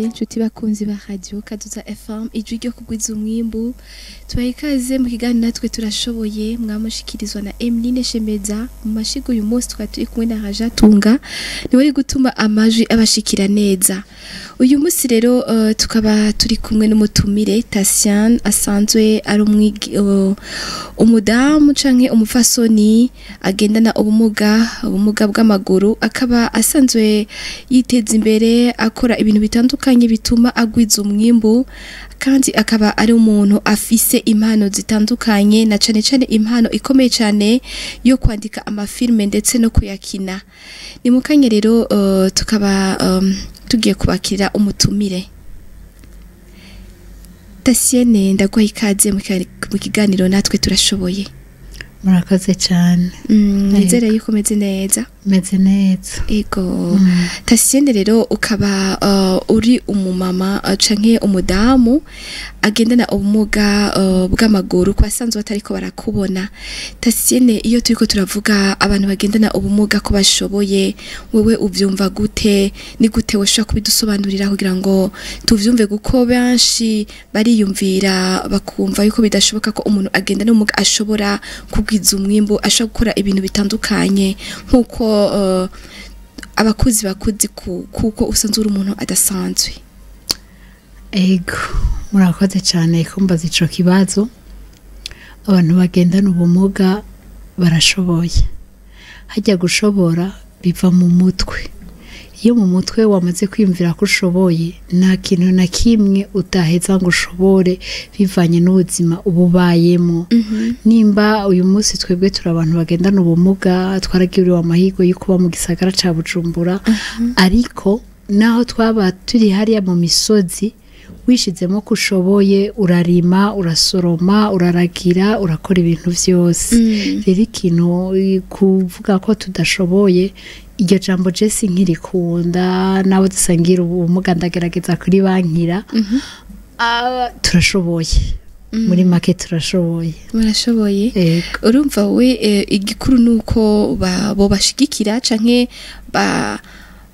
Mwese nshuti bakunzi ba Radio Kaduza FM, ijwi ryo kugwiza umwimbu, tubaha ikaze mu kiganiro Natwe Turashoboye, mwamushikirizwa na Emeline Shemeza. Mu mashigo uyu munsi twari turi kumwe na Raja Tunga, niwe ari gutuma amajwi abashikira neza. Uyu munsi rero tukaba turi kumwe n'umutumire Tasiane, asanzwe ari umudamu canke umufasoni agendana ubumuga bw'amaguru, akaba asanzwe yiteza imbere akora ibintu bitandukanye bituma agwiza umwimbu, kandi akaba ari umuntu afise impano zitandukanye, na cane cane impano ikomeye cane yo kwandika amafilme ndetse no kuyakina. Ni mukanye rero tukaba tugiye kubakira umutumire Tasienne. Ndaguha ikaze mu kiganiro Natwe Turashoboye. Murakoze cyane. Nizere yuko umeze neza. Meze neza. Ego. Tasienne rero, ukaba uri umumama canke umudamu agendana ubumuga bw'amaguru, ku basanzwe batariko barakubona. Tasienne, iyo turiko turavuga abantu bagendana ubumuga ko bashoboye, wewe uvyumva gute? Ni gute woshobora kubidusobanurira kugira ngo tuvyumve? Kuko benshi bariyumvira bakumva yuko bidashoboka ko umuntu agendana ubumuga ashobora kugwiza umwimbu, ashobora gukora ibintu bitandukanye nk'uko abakuzi bakuzi kuko usanzwe uri umuntu adasanzwe. Ego, murakoze cyane kumbaza ico kibazo. Abantu bagendana ubumuga barashoboye. Hajya gushobora biva mu mutwe. Iyo mu mutwe wamaze kwiyumvira ko ushoboye, nta kintu na kimwe utaheza ngo ushobore, bivanye n'ubuzima uba ubayemo. Nimba uyu munsi twebwe turi abantu bagendana ubumuga, twaragiriwe amahirwe yo kuba mu gisagara ca Bujumbura, ariko naho twaba turi hariya mu misozi, wishizemo ko ushoboye, urarima, urasoroma, uraragira, urakora ibintu vyose. Rero ikintu kuvuga ko tudashoboye, iryo jambo je sinkirikunda. Nabo dusangira ubumuga ndagerageza kuri bankira. Ah, turashoboye, muri make turashoboye. Murashoboye. Ego. Urumva we igikuru nuko bo bashigikira canke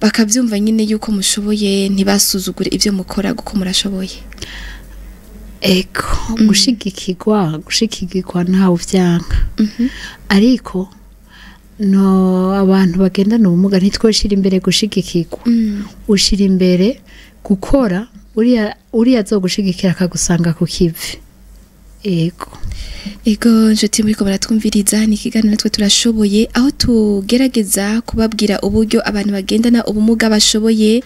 bakavyumva nyine yuko mushoboye, ntibasuzugure ibyo mukora kuko murashoboye. Ego, gushigikirwa ntawe uvyanka, ariko no abantu bagendana ubumuga ntitwoshira imbere gushigikirwa. Ushira imbere gukora, uriya azogushigikira akagusanga ku kivi. Ego. Ego, nshuti muriko baratwumviriza, ni ikiganiro Natwe Turashoboye, aho tugerageza kubabwira uburyo abantu bagendana ubumuga bashoboye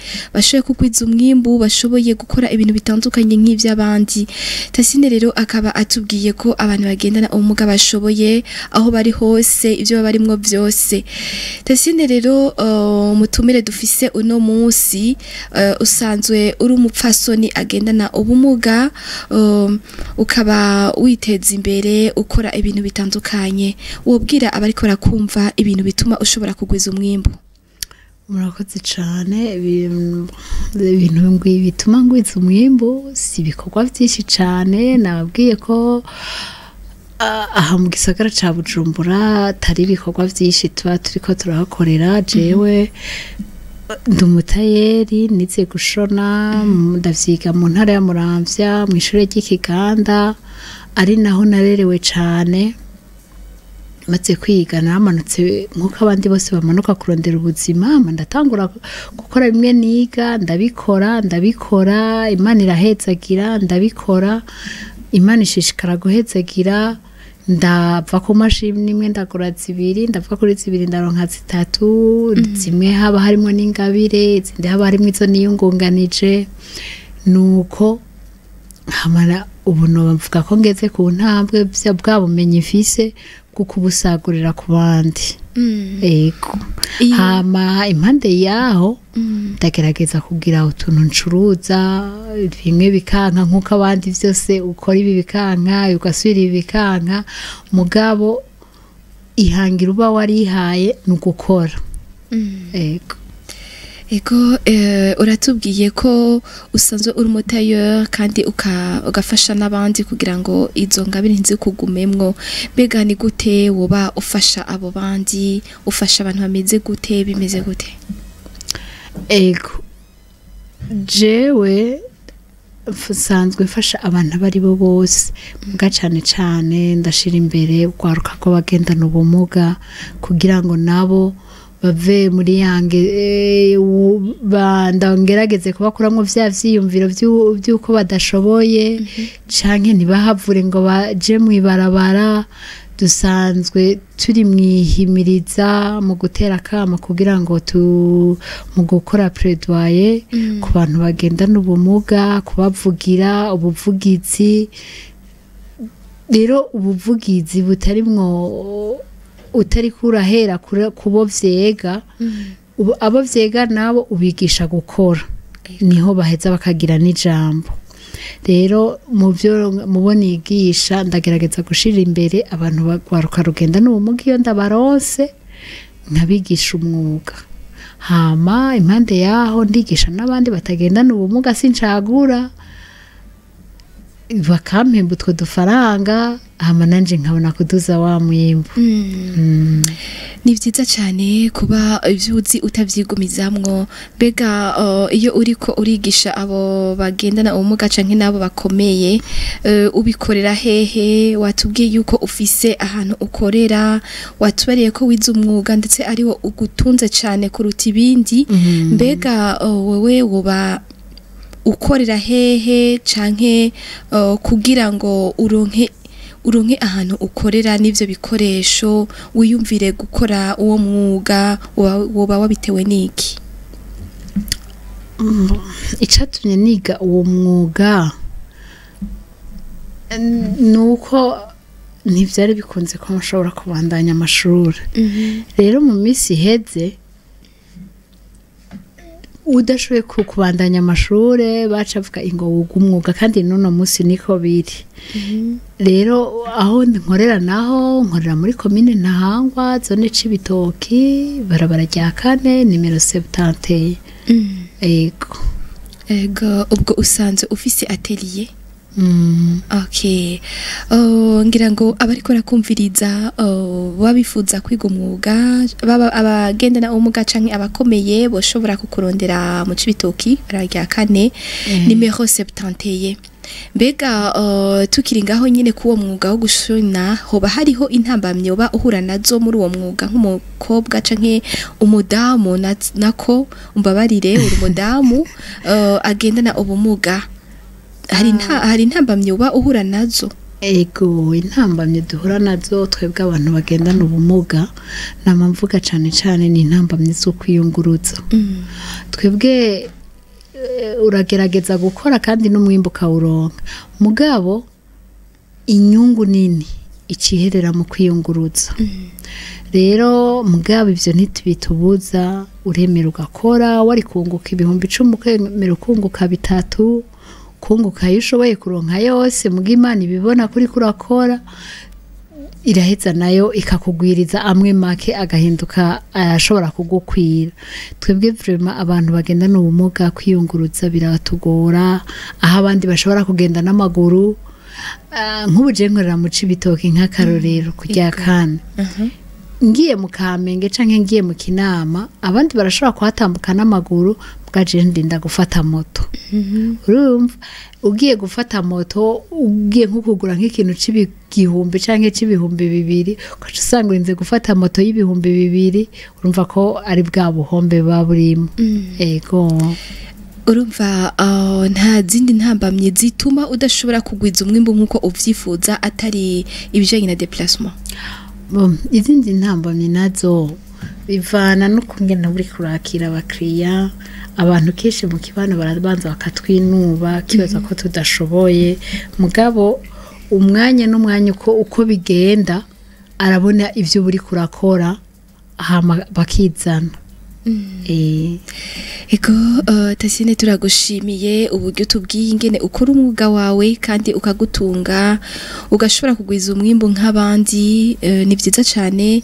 kugwiza umwimbu, bashoboye gukora ibintu bitandukanye nk'ivy'abandi. Tasine rero akaba atubwiye ko abantu bagendana ubumuga bashoboye aho bari hose, ivyo baba barimwo vyose. Tasine rero, mutumire dufise uno munsi, usanzwe uri umupfasoni agendana ubumuga, ukaba witeza imbere ukora ibintu bitandukanye. Wobwira abariko barakumva ibintu bituma ushobora kugwiza umwimbu? Murakoze cane. Ibintu bituma ngwiza umwimbu si ibikorwa vyinshi cane. Nababwiye ko aha mu gisagara ca Bujumbura atari ibikorwa vyinshi tuba turiko turahakorera. Jewe ndi umutayeri, nize gushona, ndavyiga mu ntara ya Muramvya mw'ishure ry'Ikiganda, ari naho narerewe cane. Maze kwiga naramanutse nk'uko abandi bose bamanuka kurondera ubuzima, hama ndatangura gukora bimwe niga, ndabikora, Imana irahezagira, ndabikora, Imana ishishikara guhezagira. Ndava ku mashini imwe ndagura zibiri, ndava kuri zibiri ndaronka zitatu, zimwe haba harimwo n'ingabire, izindi haba harimwo izo niyungunganije. Nuko hamara ubu novuga ko ngeze ku ntambwe bwa bumenyi mfise bwo kubusagurira ku bandi. Ego. Hama impande yaho ndagerageza kugira utuntu ncuruza, bimwe bikanka nk'uko abandi vyose, ukora ibi bikanka, ugasubira ibi bikanka, mugabo ihangira uba warihaye ni ugukora. Ego. Ego, uratubwiye ko usanzwe uri umutayeur kandi ugafasha n'abandi kugira ngo izo ngabire ntizikugumemwo. Mbega ni gute woba ufasha abo bandi? Ufasha abantu bameze gute? Bimeze gute? Ego. Jewe nsanzwe mfasha abantu abo ari bo bose, mbwa cane cane ndashira imbere urwaruka rw'abagendana ubumuga kugira ngo nabo bave muri yange, ngerageze kubakuramwo vya vyiyumviro vy'uko badashoboye, canke ntibahavure ngo baje mw'ibarabara. Dusanzwe turi mwihimiriza mu gutera akamo kugira ngo mu gukora plaidoyer ku bantu bagendana ubumuga, kubavugira ubuvugizi. Rero ubuvugizi butarimwo, utari kurahera kubo vyega, abo vyega nabo ubigisha gukora, niho baheza bakagira n'ijambo. Rero mu byo mubo nigisha, ndagerageza gushira imbere abantu bagwaruka rugenda n'ubumuga iyo ndabaronse, nkabigisha umwuga. Hama impande yaho ndigisha n'abandi batagendana ubumuga, sincagura, bakampemba utwo dufaranga, hama nanje nkabona kuduza wa mwimbu. Ni vyiza cyane kuba ivyo uzi utavyigumizamwo. Mbega iyo uriko urigisha abo bagendana ubumuga canke n'abo bakomeye, ubikorera hehe? Watubwiye yuko ufise ahantu ukorera, watubariye ko wize umwuga ndetse ariwo ugutunze cyane kuruta ibindi. Mbega wewe woba ukorera hehe, canke kugira ngo uronke ahantu ukorera n'ivyo bikoresho, wiyumvire gukora uwo mwuga, woba wabitewe n'iki? Icatumye niga uwo mwuga ni uko ntivyari bikunze ko nshobora kubandanya amashuri. Rero mu minsi iheze, udashoboye kubandanya amashure, baca bavuga ingo wuga umwuga, kandi n'uno munsi niko biri. Rero aho nkorera naho nkorera muri komine Ntahangwa, zone Cibitoki, barabara rya kane, nimero 71. Ego. Ego, ubwo usanzwe ufise atelier? Mm. Okay. Ngira ngo abariko barakumviriza, babifuza kwiga umwuga, baba abagendana ubumuga canke abakomeye, boshobora kukurondera mu Cibitoki, barabara rya kane, nimero 71. Mbega tukiri ngaho nyine k'uwo mwuga wo gushona, hoba hariho intambamyi woba uhura nazo muri uwo mwuga nk'umukobwa canke umudamu, nako umbabarire, uri umudamu agendana ubumuga, hari intambamyi uba uhura nazo? Ego, intambamyi duhura nazo twebwe abantu bagendana ubumuga, nama mvuga cane cane ni intambamyi zo kwiyunguruza. Twebwe uragerageza gukora kandi n'umwimbu ukawuronka, mugabo inyungu nini iciherera mu kwiyunguruza. Rero mugabo ivyo ntibitubuza, uremera ugakora, wari kunguka 10,000 ukemera ukunguka 3, kunguka ayo ushoboye kuronka yose. Muga Imana ibibona kuri kurakora, iraheza nayo ikakugwiriza amwe make agahinduka ayashobora kugukwira. Twebwe vraiment abantu bagendana ubumuga kwiyunguruza biratugora, aho abandi bashobora kugenda n'amaguru. Nk'ubu je nkorera mu Cibitoki nk'akarorero ku rya kane, ngiye mu Kamenge canke ngiye mu Kinama, abandi barashobora kuhatambuka n'amaguru, mbwa je ndinda gufata moto. Urumva ugiye gufata moto, ugiye nko kugura nk'ikintu c'igihumbi canke c'2,000, ugaca usanga urinze gufata moto y'2,000. Urumva ko ari bwa buhombe buba burimo. Ego. Urumva nta zindi ntambamyi zituma udashobora kugwiza umwimbu nk'uko uvyifuza atari ibijanye na déplacement? Bon, izindi ntambamyi nazo bivana n'ukungene uri kurakira abakiriya. Abantu kenshi mu kibano barabanza bakatwinuba, kibaza ko tudashoboye, mugabo umwanya n'umwanya uko bigenda arabona ivyo uri kurakora, hama bakizana. Ego, Tasine, turagushimiye uburyo tubwiye ingene ukora umwuga wawe kandi ukagutunga, ugashobora kugwiza umwimbu nk'abandi. Ni vyiza cane.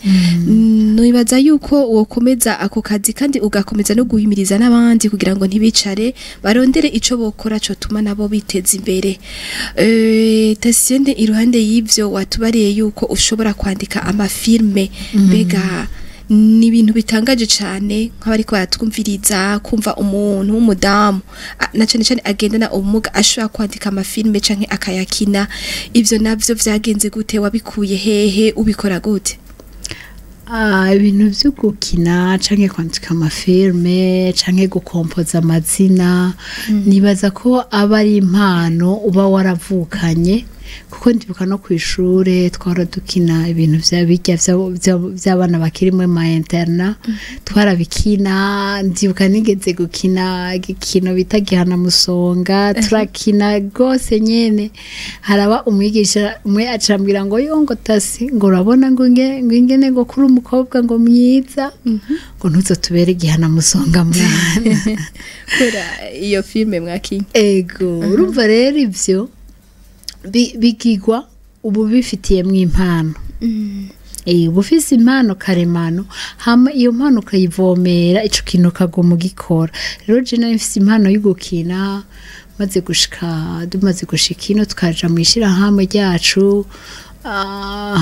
Nibaza yuko wokomeza ako kazi kandi ugakomeza no guhimiriza n'abandi kugira ngo ntibicare, barondere ico bokora cotuma nabo biteza imbere. Tasine, iruhande y'ivyo watubariye yuko ushobora kwandika amafilme, mbega Ni ibintu bitangaje cyane nk'abariko baratwumviriza kumva umuntu w'umudamu na cane cane agendana ubumuga ashobora kwandika amafilme canke akayakina. Ivyo navyo vyagenze gute? Wabikuye hehe? Ubikora gute? Ibintu vyo gukina canke kwandika amafilme canke gukompoza amazina, nibaza ko aba ari impano uba waravukanye, kuko ndibuka no kw'ishure twahora dukina ibintu vya birya vy'abana bakiri muri ma internat, twarabikina. Ndibuka nigeze gukina igikino bita Gihana Musonga, turakina rwose nyene. Haraba umwigisha umwe acambwira ngo yo, ngo Tasi, ngo urabona ngo ingene ngo kuri umukobwa ngo mwiza, ngo ntuzotubere Gihana Musonga mwana. Kubera iyo filme mwakinye. Ego, urumva rero ivyo bigigwa ubu bifitiyemwo impano. Uba ufise impano karemano, hama iyo mpano ukayivomera, ico kintu ukaguma ugikora. Rero je nari mfise impano yo gukina. Maze gushika, dumaze gushika ino, tukaja mw'ishirahamwe ryacu,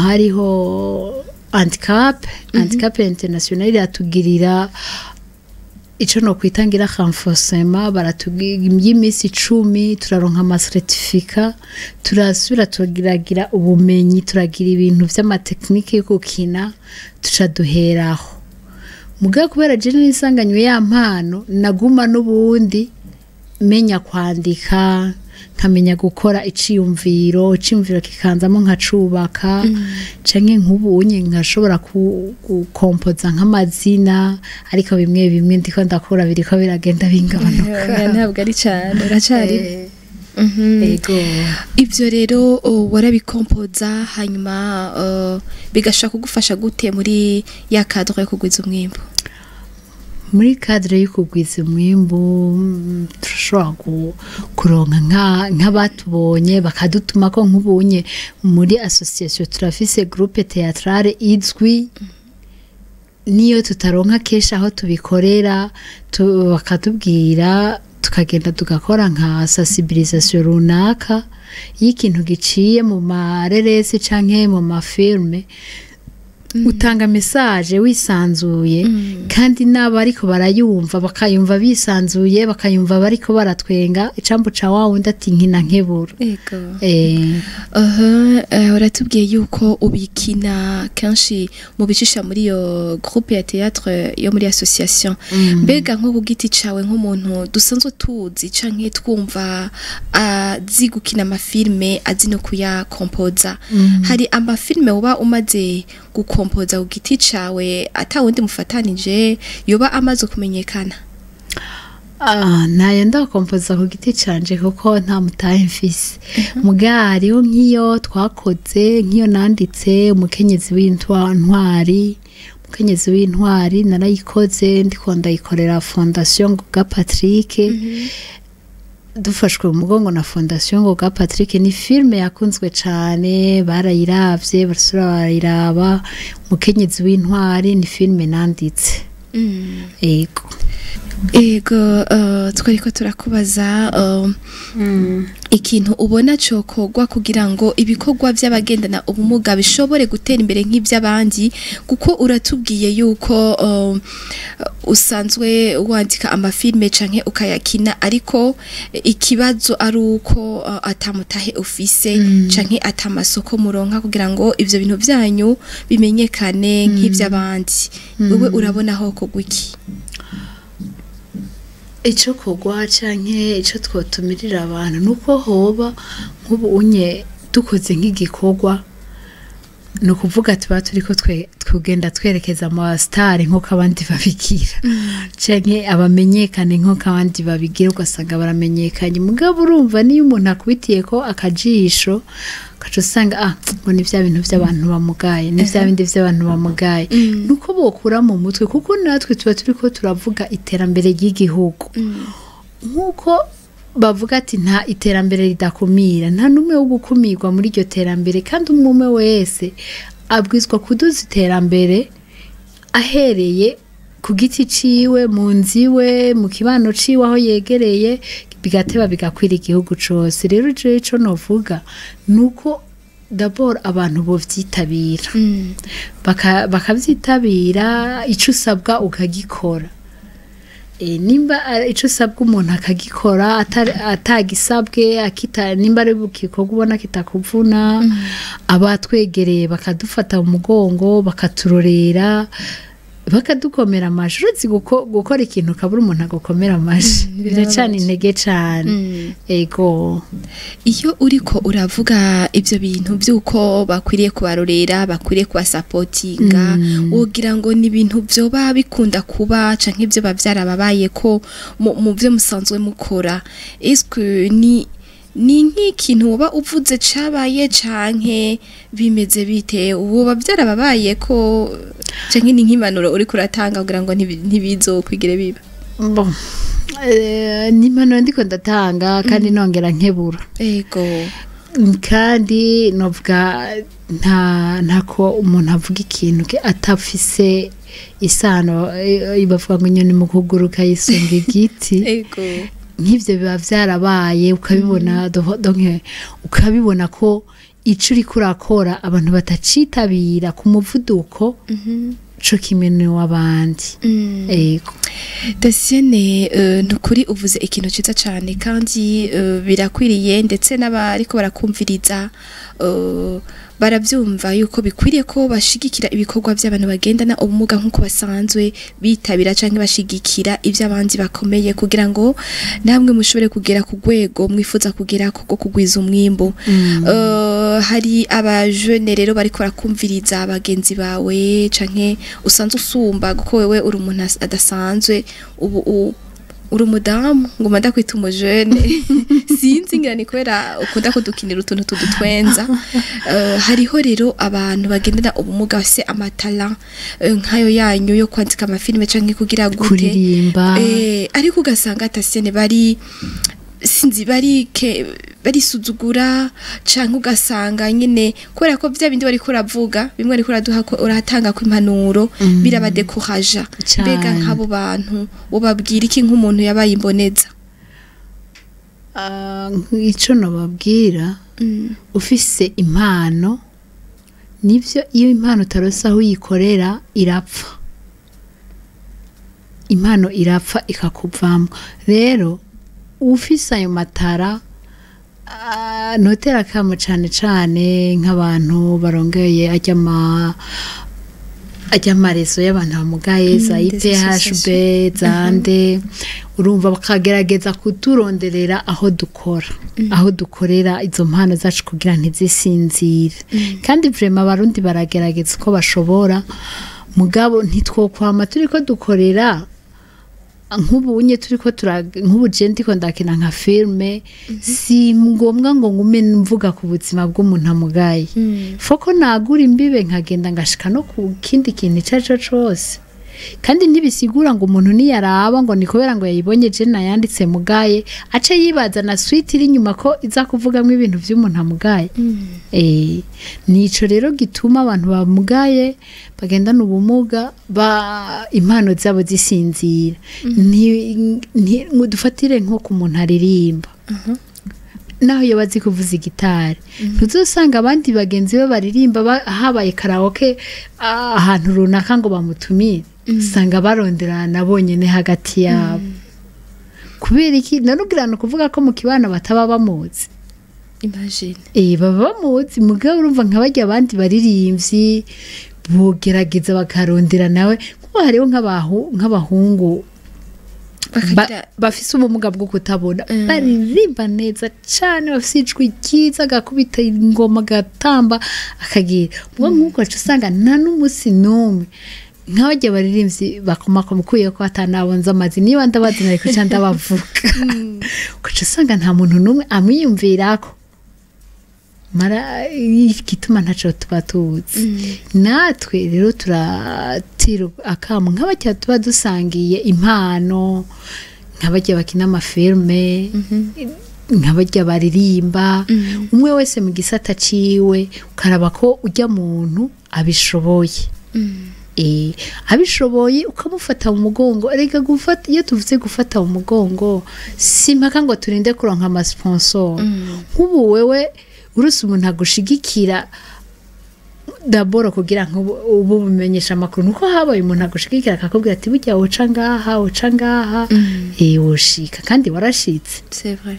hariho Handicap International iratugirira ico no kwitangira renforcement, baratugira iminsi 10, turaronka ama certificat, turasubira turagira ubumenyi, turagira ibintu vy'ama techniques yo gukina, tuca duheraho. Mugabo kubera je nisanganywe ya mpano, naguma n'ubundi menya kwandika, nkamenya gukora iciyumviro, iciyumviro kikanzamo nkacubaka, canke nk'ubunye nkashobora gukompoza nk'amazina, ariko bimwe bimwe ndiko ndakora biriko biragenda bingabanuka. Ntabwo ari cyane, uracari. Ego. Ibyo rero warabikompoza, hanyuma bigashobora kugufasha gute muri ya cadre yo kugwiza umwimbu? Muri cadre yo kugwiza umwimbu, turashobora kuronka nk'abatubonye bakadutuma ko. Nk'ubunye muri association turafise groupe théâtrale izwi, niyo tutaronka kenshi aho tubikorera, bakatubwira tukagenda tugakora nka sensibilisation runaka. Iyo ikintu giciye mu mareresi canke mu ma films, utanga message wisanzuye, kandi n'abariko barayumva bakayumva bisanzuye, bakayumva bariko baratwenga icambu ca wa wundi ati nkina nkebura. Aha, uratubwiye yuko ubikina kenshi mubicisha muri iyo groupe ya théâtre yo muri association. Mbega nko ku giti cawe, nk'umuntu dusanzwe tuzi canke twumva azi gukina amafilme, azi no kuyakompoza, hari amafilme uba umaze gukompoza ku giti cawe ata wundi mufatanije, yoba amaze kumenyekana? Ntayo ndakompoza ku giti canje kuko nta mutahe mfise. Muga hariho nk'iyo twakoze, nk'iyo nanditse, Umukenyezi w'Intwari. Umukenyezi w'Intwari narayikoze ndiko ndayikorera Fondation Ngoga Patrick, dufashwe mu mugongo na Fondation Ngoga Patrick. Ni filme yakunzwe cane, barayiravye, barasubira barayiraba. Umukenyezi w'Intwari ni filme nanditse. Ego. Ego, twariko turakubaza ikintu ubona cokorwa kugira ngo ibikorwa vy'abagendana ubumuga bishobore gutera imbere nk'ivy'abandi, kuko uratubwiye yuko usanzwe wandika amafilme canke ukayakina, ariko ikibazo ari uko atamutahe ufise canke atamasoko muronka kugira ngo ivyo bintu vyanyu bimenyekane nk'ivy'abandi. Wewe urabona aho kogwa iki? Ico kogwa canke ico twotumirira abantu nuko hoba nk'ubu unye dukoze nk'igikorwa, ni ukuvuga tuba turiko tugenda twerekeza mu basitari nk'uko abandi babigira, canke abamenyekane nk'uko abandi babigira, ugasanga baramenyekanye. Mugabo urumva niyo umuntu akubitiye ko akajisho, ugaca usanga ngo ni vya bintu vy'abantu bamugaye, ni vya bindi vy'abantu bamugaye. Nuko bokura mu mutwe, kuko natwe tuba turiko turavuga iterambere ry'igihugu, nk'uko bavuga ati nta iterambere ridakumira, nta n'umwe wo gukumirwa muri iryo terambere, kandi umwe umwe wese abwizwa kuduza iterambere ahereye ku giti ciwe, mu nzu iwe, mu kibano ciwe, aho yegereye, bigateba bigakwira igihugu cose. Rero jewe ico novuga nuko d'abord abantu bovyitabira, bakavyitabira, ico usabwa ukagikora. Nimba ico usabwa umuntu akagikora atagisabwe, akita, nimba ari bukikorwa ubona kitakuvuna, abatwegereye bakadufata mu mugongo, bakaturorera, bakadukomera amashi. Uretse gukora ikintu ukabura umuntu agukomera amashi, biracana intege cane. Ego. Iyo uriko uravuga ivyo bintu vy'uko bakwiriye kubarorera, bakwiriye kubasapotinga, wogira ngo ni ibintu vyoba bikunda kuba canke ivyo bavyarababaye ko mu vyo musanzwe mukora? Est-ce ni nk'ikintu woba uvuze cabaye, canke bimeze bite? Woba vyarababaye ko, canke ni nk'impanuro uriko uratanga kugira ngo ntibizokwigere biba? Bon, ni impanuro ndiko ndatanga kandi nongera nkebura. Kandi novuga ntako umuntu avuga ikintu atafise isano. Bavuga ngo inyoni mu kuguruka yisunga igiti. Nk'ivyo biba vyarabaye, ukabibona, donc ukabibona ko ico uriko urakora abantu batacitabira ku muvuduko co kimwe n'uw'abandi. Ego. Tasienne, nukuri uvuze ikintu ciza cane kandi birakwiriye, ndetse n'abariko barakumviriza baravyumva yuko bikwiriye ko bashigikira ibikorwa by'abantu bagendana ubumuga nk'uko basanzwe bitabira canke bashigikira ivy'abandi bakomeye, kugira ngo namwe mushobore kugera ku rwego mwifuza kugera ko kugwiza umwimbu. Hari abajene rero bariko barakumviriza, bagenzi bawe canke usanzwe usumba, kuko wewe uri umuntu adasanzwe ubu uri umudamu, nguma ndakwita umujene, sinzi, ngira ni kubera ukunda kudukinira utuntu tudutwenza. Hariho rero abantu bagendana ubumuga bafise amatala nkayo yanyu yo kwandika amafilime canke kugira gute, kuririmba. Ariko ugasanga Tasienne bari, sinzi, bari ke barisuzugura, canke ugasanga nyene kubera ko vya bindi bariko uravuga, bimwe ariko uraduha ko uratanga ko impanuro, birabadekuraja. Cane. Mbega nk'abo bantu wobabwira iki nk'umuntu yabaye imboneza? Ah, ico nobabwira, ufise impano, nivyo, iyo impano utarose aho uyikorera irapfa, impano irapfa ikakuvamwo. Rero ufise ayo matara, notera akamo cane cane nk'abantu barongeye ajya amarezo y'abantu bamugaye, za des IPHB, zande, urumva, bakagerageza kuturonderera aho dukora, aho dukorera izo mpano zacu kugira ntizisinzire. Kandi vraiment Abarundi baragerageza uko bashobora, mugabo ntitwokwama turiko dukorera nk'ubu unye turiko tura, nk'ubu je ndiko ndakina nka filme, si ngombwa ngo ngume mvuga ku buzima bw'umuntu amugaye. Foko nagura imbibe nkagenda ngashika no ku kindi kintu ico arico cose. Kandi ntibisigura ngo umuntu niyaraba ngo ni kubera ngo yayibonye je nayanditse mugaye, ace yibaza na suite iri inyuma ko iza kuvugamwo ibintu vy'umuntu amugaye. Nico rero gituma abantu bamugaye, bagendana ubumuga, ba impano zabo zisinzira. Ngo dufatire nko ku muntu aririmba, naho iyo bazi kuvuza igitari, ntuzosanga abandi bagenzi be baririmba habaye karaoke ahantu runaka ngo bamutumire. Usanga baronderana bonyene hagati yabo. Kubera iki? Narugira ni ukuvuga ko mu kibano bataba bamuzi? Imagine. Baba bamuzi, mugabo urumva nka barya abandi baririmbyi bogerageza bakarondera nawe, kuko hariho nk'abahungu bakagira bafise ubumuga bwo kutabona, baririmba neza cane, bafise ijwi ryiza, agakubita ingoma agatamba akagira ubwo. Nk'uko aca usanga nta n'umusi n'umwe nk'abarya baririmbyi bakomakoma, ukuye ko atanabonze amazi, niba ndabazi nariko ca ndabavuga, ugaca usanga nta muntu n'umwe amwiyumvirako. Mara igituma ntaco tuba tuzi. Natwe rero turatira akamo nk'abarya tuba dusangiye impano, nk'abarya bakina amafilme, nk'abarya baririmba, umwe wese mu gisata ciwe, ukaraba ko urya muntu abishoboye, abishoboye ukamufata mu mugongo. Erega gufata, iyo tuvuze gufata mu mugongo, si mpaka ngo turinde kuronka amasponsor. Nk'ubu wewe Uruse umuntu agushigikira daboro kugira ngo ubu bumenyesha amakuru, nuko habaye umuntu agushigikira akakubwira ati burya woca ngaha, woca ngaha, woshika kandi warashitse. C'est vrai.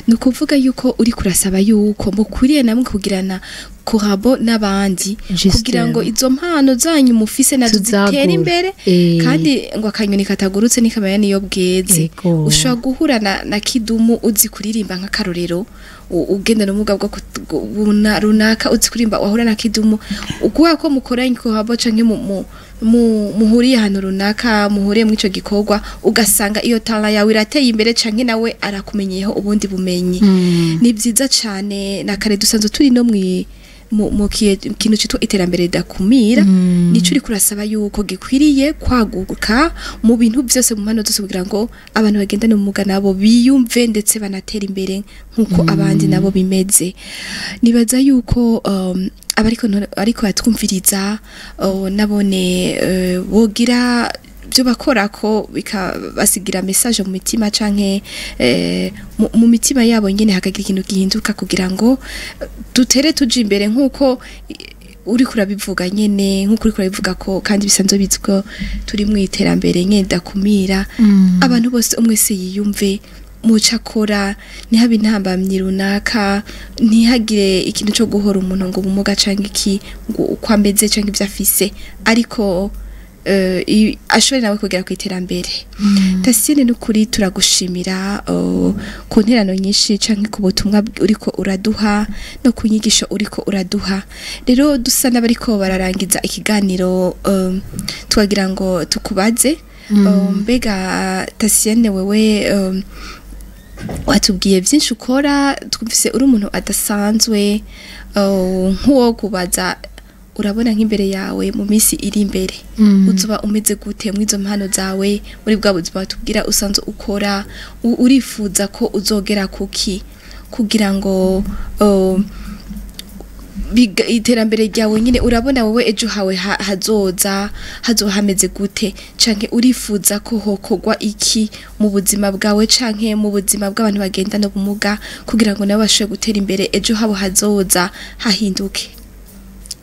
Ni ukuvuga yuko uri kurasaba yuko mukwiriye namwe kugirana kurabo n'abandi kugira ngo izo mpano zanyu mufise nazo Tuzagura. zitere imbere, kandi ngo akanyoni katagurutse ntikamenya niyo bweze. Ushobora guhura na Kidumu uzi kuririmba, nk'akarorero, ugenda n'ubumuga bwo runaka uzi kuririmba, wahura na Kidumu ukuvuga ko mukoranye kuhabo canke muhuriye ahantu runaka, muhuriye muri ico gikorwa, ugasanga iyo tala yawe irateye imbere canke nawe arakumenyeho ubundi bumenyi. Ni byiza cane. Na kare dusanzwe turi no mu kintu citwa iterambere ridakumira, nico uri kurasaba yuko gikwiriye kwaguka mu bintu byose, mu mpano zose, kugira ngo abantu bagendana ubumuga nabo biyumve ndetse banatera imbere nk'uko abandi nabo bimeze. Nibaza yuko abariko ariko batwumviriza, nabone bogira byo bakora ko bikabasigira message mu mitima canke mu mitima yabo nyene hakagira ikintu gihinduka kugira ngo dutere tuja imbere nk'uko uri kurabivuga nyene, nk'uko uri kurabivuga ko kandi bisanzwe bizwi ko turi mu iterambere nyene dakumira, abantu bose umwe wese yiyumve muco akora, ntihabe intambamyi runaka, ntihagire ikintu cyo guhora umuntu ngo ubumuga canke iki, ngo uko ameze canke ivyo afise, ariko ashobore nawe kugera ku iterambere. Tasiyene, n'ukuri turagushimira ku nterano nyinshi canke ku butumwa uriko uraduha no ku nyigisho uriko uraduha. Rero dusa n'abariko bararangiza ikiganiro, twagira ngo tukubaze, mbega Tasiyene, wewe watubwiye byinshi ukora, twumvise uri umuntu adasanzwe, nk'uwo kubaza, urabona nk'imbere yawe mu minsi iri imbere uzoba umeze gute muri izo mpano zawe, muri bwa buzima watubwira usanzwe ukora, urifuza ko uzogera kuki kugira ngo iterambere ryawe nyine, urabona wowe ejo hawe hazoza hazoba hameze gute, canke urifuza ko hokorwa iki mu buzima bwawe canke mu buzima bw'abantu bagendana ubumuga kugira ngo nabo bashobore gutera imbere, ejo habo hazoza hahinduke?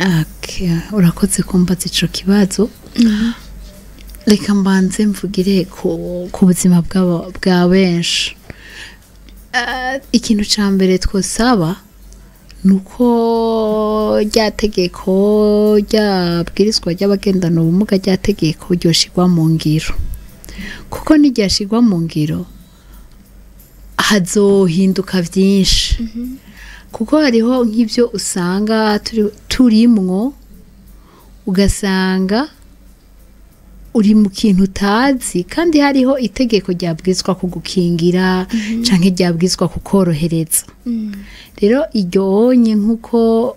Okay, urakoze kumbaza ico kibazo. Reka mbanze mvugire ku buzima bwa benshi. Ikintu ca mbere twosaba nuko rya tegeko ryabwirizwa ry'abagendana ubumuga, rya tegeko ryoshirwa mu ngiro, kuko niryashirwa mu ngiro hazohinduka vyinshi, kuko hariho nk'ibyo usanga turimwo, ugasanga uri mu kintu utazi kandi hariho itegeko ryabwirizwa kugukingira canke ryabwirizwa kukorohereza. Rero iryo onye nk'uko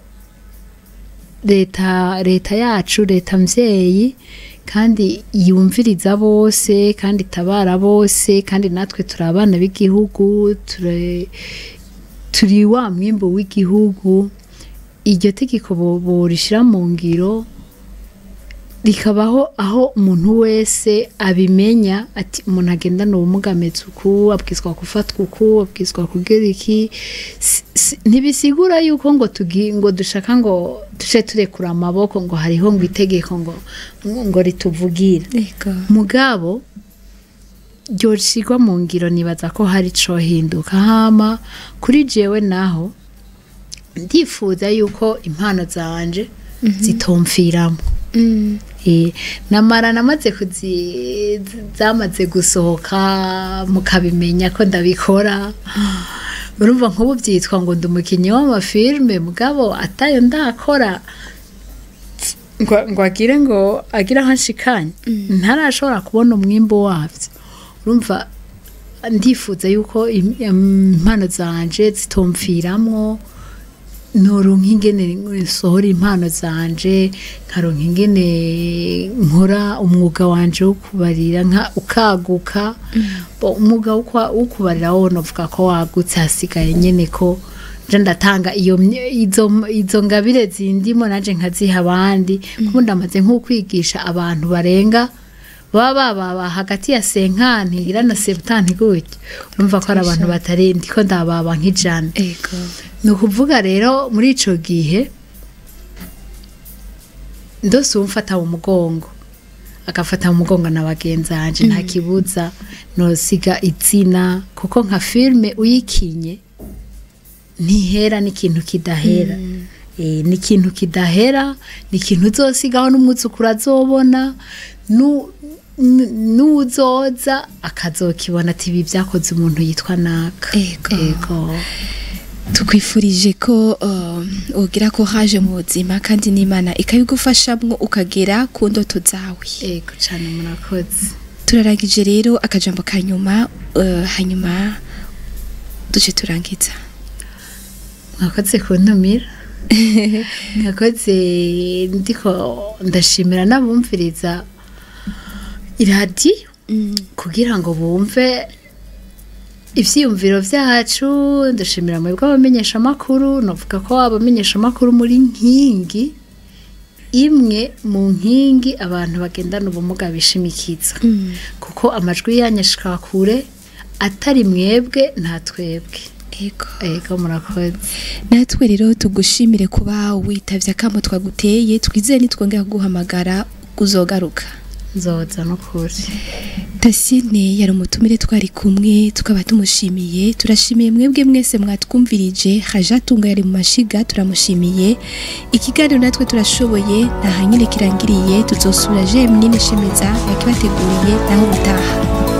leta yacu, leta mvyeyi, kandi yumviriza bose kandi itabara bose, kandi natwe turi abana b'igihugu, turi wa mwimbu w'igihugu, iryo tegeko borishira mu ngiro rikabaho, aho umuntu wese abimenya ati umuntu agendana ubumuga ameze uku, abwirizwa gufatwa uku, abwirizwa kugira iki. Ntibisigura yuko ngo ngo dushaka ngo duce turekura amaboko ngo hariho ngo itegeko ngo rituvugira. Mugabo ryoshirwa mu ngiro, nibaza ko hari icohinduka. Hama kuri jewe naho ndifuza yuko impano zanje zitomfiramo. Namara namaze kuzi zamaze gusohoka mukabimenya ko ndabikora, urumva nk'ubu byitwa ngo ndi umukinnyi w'amafilme, mugabo atayo ndakora ngo agire ngo agire aho anshikanye, ntarashobora kubona umwimbu wabyo. Urumva ndifuza yuko impano zanje zitomfiramwo, noronka ingene nsohora impano zanje, nkaronka ingene nkora umwuga wanje wo kubarira nka ukaguka. Umwuga wo kubarira wo novuga ko wagutse, hasigaye nyene ko nje ndatanga iyo izo ngabire zindimo nanje nkaziha abandi, kuko ndamaze nko kwigisha abantu barenga baba baba hagati ya 50 ngira na 70 gutyo, urumva ko ari abantu batari, ndiko ndababa nk'ijana. Ego. Ni ukuvuga rero muri ico gihe ndose umfata mu mugongo, agafata mu mugongo na bagenzi banje, nta kibuza nosiga izina, kuko nka filme uyikinye ntihera, n'ikintu kidahera. Ni ikintu kidahera, ni ikintu uzosigaho n'umwuzukuru azobona, n'uzoza akazokibona ati ibi byakoze umuntu yitwa naka. Ego. Ego. Tukwifurije ko ugira ko haje mu buzima, kandi n'Imana ikabigufashamwo ukagera ku ndoto zawe. Ego cane, murakoze. Turarangije rero, akajambo ka nyuma, hanyuma duce turangiza. Mwakoze kuntumira, mwakoze. Ndiko ndashimira n'abumviriza iradiyo kugira ngo bumve ivyiyumviro vyacu. Ndashimira mwebwe abamenyesha amakuru. Novuga ko abamenyesha amakuru muri nkingi imwe mu nkingi abantu bagendana ubumuga bishimikiza, kuko amajwi yanyu ashika kure. Atari mwebwe nta twebwe. Ego. Ego, murakoze. Natwe rero tugushimire kuba witavye akamo twaguteye. Twizeye nitwongera kuguhamagara uzogaruka. Nzoza n'ukuri. Tasine yari umutumire twari kumwe, tukaba tumushimiye. Turashimiye mwebwe mwese mwatwumvirije. Hajatunga yari mu mashiga, turamushimiye. Ikiganiro Natwe Turashoboye nta hanyine kirangiriye. Tuzosubira. Jemwe nyine Shemeza yakibateguriye, naho ubutaha.